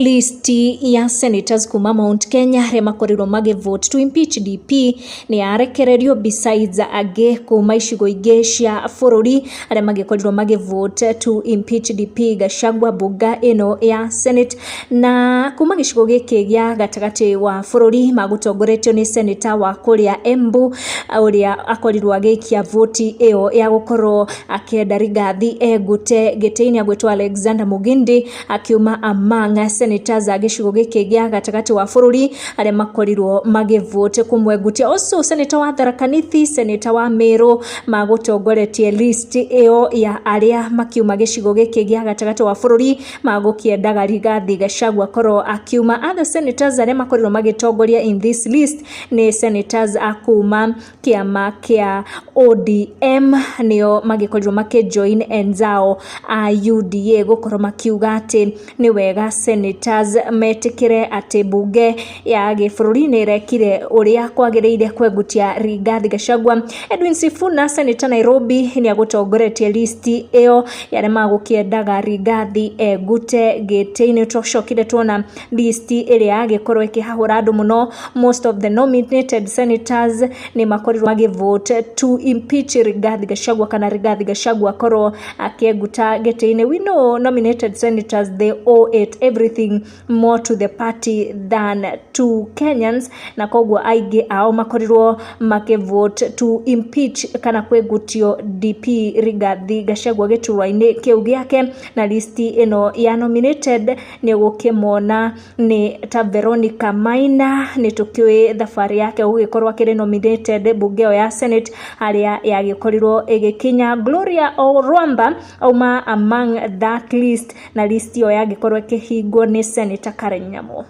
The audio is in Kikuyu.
List ya senators kuma Mount Kenya arĩa makorirwo magĩ vote to impeach DP nĩ yarekererio, besides angĩ kuma icigo ingĩ cia bũrũri arĩa magĩkorirwo magĩ vote to impeach DP Gachagua bunga ĩno ya Senate. Na kuma gĩcigo gĩkĩ gĩa gatagatĩ wa bũrũri magũtongoretio nĩ senator wa kũrĩa Embu, ũrĩa akorirwo agĩikia voti ĩyo ya gũkorwo akĩenda Rigathi egute gĩtĩ-inĩ, agwĩtwo Alexander Mugindi, akiuma among senators a gĩcigo gĩkĩ gĩa gatagatĩ wa bũrũri arĩa makorirwo magĩvote kũmwengutia. Also senator wa Tharaka Nithi, senator wa Meru magũtongoretie list ĩyo ya arĩa makiuma gĩcigo gĩkĩ gĩa gatagatĩ wa bũrũri magũkĩendaga Rigathi Gachagua akorwo akiuma. Other senators arĩa makorirwo magĩtongoria in this list nĩ senators a kuma kĩama kĩa ODM, nĩo magĩkorirwo makĩjoin enzao a UDA gũkorwo makiuga atĩ nĩ wega senators metĩkĩre atĩ bunge ya gĩbũrũri nĩ ĩrekire ũrĩa kwagĩrĩire kwengutia Rigathi Gachagua. Edwin Sifuna, senator Nairobi, nĩ agũtongoretie list ĩyo ya arĩa magũkĩendaga Rigathi egute gĩtĩ-inĩ. Twacokire tuona list ĩrĩa yagĩkorwo ĩkĩhahũra andũ mũno. Most of the nominated senators nĩ makorirwo magĩvote to impeach Rigathi Gachagua, kana Rigathi Gachagua akorwo akĩenguta gĩtĩ-inĩ. We know nominated senators, they owe it everything more to the party than to Kenyans, na koguo aingĩ ao makorirwo makĩvote to impeach kana kwengutio DP Rigathi Gachagua gĩturwa-inĩ kĩu gĩake. Na listi ĩno ya nominated nĩ ũgũkĩmona nĩ ta Veronica Maina, nĩ tũkĩũĩ thabarĩ yake gũgĩkorwo akĩrĩ nominated bunge ĩyo ya Senate harĩa yagĩkorirwo ĩgĩkinya. Gloria Orwamba auma among that list, na list ĩyo yagĩkorwo ĩkĩhingwo nĩ Senator Karen Nyamu.